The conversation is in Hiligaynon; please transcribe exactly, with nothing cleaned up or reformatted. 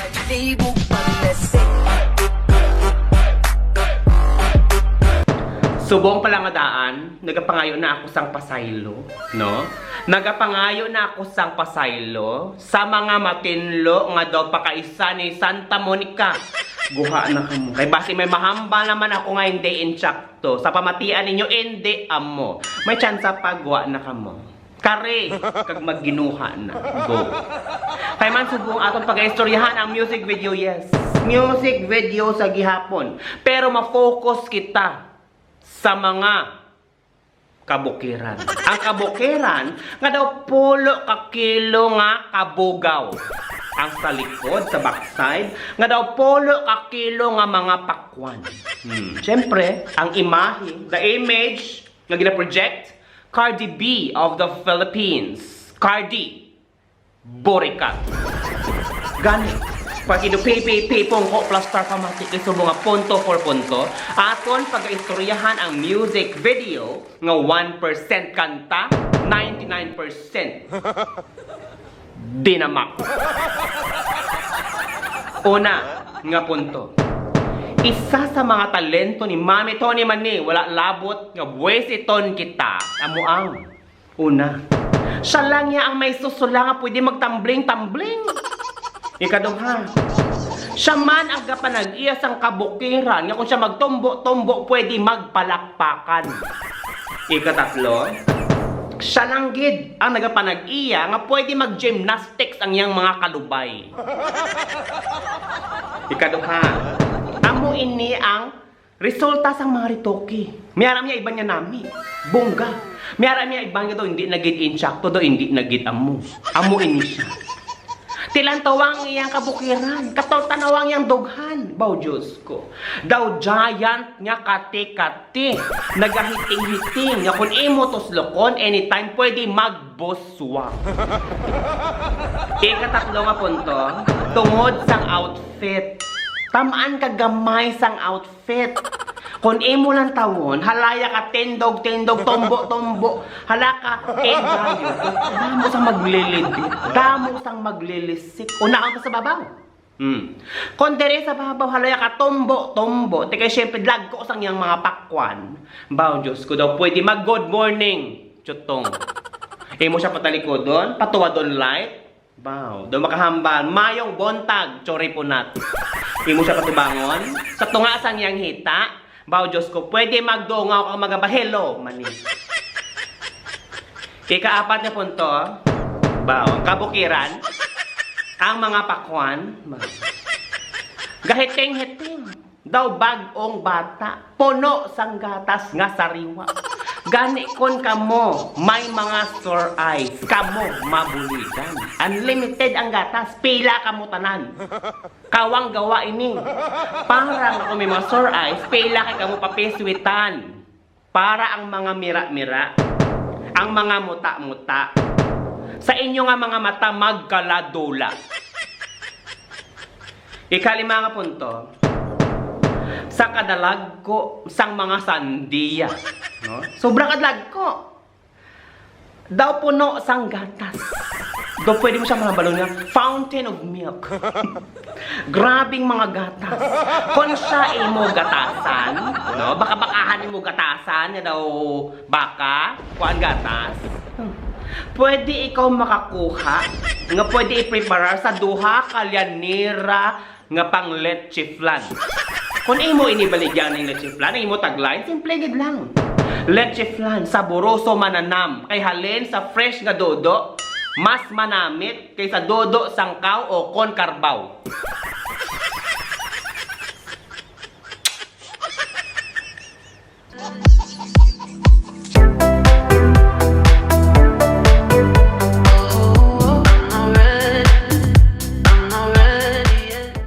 Libog paglasik. Subong pala nga daan, nagapangayo na ako sang pasaylo, no? Nagapangayo na ako sang pasaylo sa mga matinlo nga daw pakaisa ni Santa Monica. Guha na kamo. Kay basi may mahambal naman ako nga hindi insakto. Sa pamatian ninyo, hindi amo. May tsansa pa, guha na kamo. Kari, kag magginuha na. Go. Kay man subong aton pag-istoryahan ang music video, yes. Music video sa gihapon. Pero ma-focus kita sa mga kabukiran. Ang kabukiran nga daw pulo ka kilo nga kabugaw. Ang sa likod, sa backside, nga daw pulo ka kilo nga mga pakwan. Hmm. Siyempre, ang imahe, the image, nga gina-project, Cardi B of the Philippines. Cardi, burikat. Gani, pag inupipi-ipi, pungko, plastar, pamati, kay subong nga punto for punto, aton pag-istoryahan ang music video nga one percent kanta, ninety-nine percent dinamak. Una nga punto. Isa sa mga talento ni Mami Tony man ni, wala labot nga buwisiton kita. Amo ang una. Siya lang niya ang may susula nga pwede magtambling-tambling. Ikaduha, siya man ang gapanag-iya sang kabukiran nga kung siya magtumbo-tumbo, pwede magpalakpakan. Ikatatlo, siya lang gid ang nagapanag-iya nga pwede mag-gymnastics ang iyang mga kalubay. Ikaduha, amo ini ang resulta sang mga retoke. May ara niya iban nga nami. Bongga. May ara niya iban nga daw hindi na gid insakto, daw hindi na gid amo. Amo ini siya. Tilantawa ang iyang kabukiran. Katultanawa ang iyang dughan. Baw, Diyos ko. Daw giant nga kati-kati. Nagahiting-hiting. Nga kung imo tuslokon, anytime pwede magbuswa. Ikatatlo nga punto, tungod sang outfit. Tamaan ka gamay sang outfit. Kung imo lang tawon, halaya ka tindog-tindog, tumbo-tumbo, hala ka, engayo. Damo sang maglilidit, damo sang maglilisik. Unahon ka sa babaw. Hmm. Kung diri sa babaw, halaya ka tumbo-tumbo. Ti kay siyempre, dagko sang iyang mga pakwan. Baw, Diyos ko daw, pwede mag good morning, chutong. Imo siya patalikudon, patuwadon light. Baw, daw makahambal, mayong buntag, choriponat. Imo siya patubangon, sa tunga sang iyang hita. Baw, Diyos ko, pwede magdungaw kag magabahelo, mani. Ikaapat nga punto, baw, ang kabukiran, ang mga pakwan, baw. Gahiting-hiting. Daw bag-ong bata, puno sang gatas nga sariwa. Gani kon kamo may mga sore eyes, kamo mabuligan. Unlimited ang gatas, pila kamo tanan. Kawang gawa ini. Para nga kung may mga sore eyes, pila kay kamo papiswitan. Para ang mga mira-mira, ang mga muta-muta, sa inyo nga mga mata magkaladula. Ikalima nga punto, sa kadalagko sang mga sandiya, no? Sobra kadalagko. Daw puno sang gatas. Daw pwede mo siya malambalon nga fountain of milk. Grabing mga gatas. Kung siya imo gatasan, no? Baka-bakahan imo gatasan nga daw baka, kuan gatas. Pwede ikaw makakuha nga pwede ipreparar sa duha ka lyanera nga pang leche flan. Kung imo inibaligya ning leche flan, ang imo tagline, simple gid lang. Leche flan, saboroso, mananam, kay halin sa fresh nga dudo, mas manamit kaysa dudo sang kaw o kon karbaw.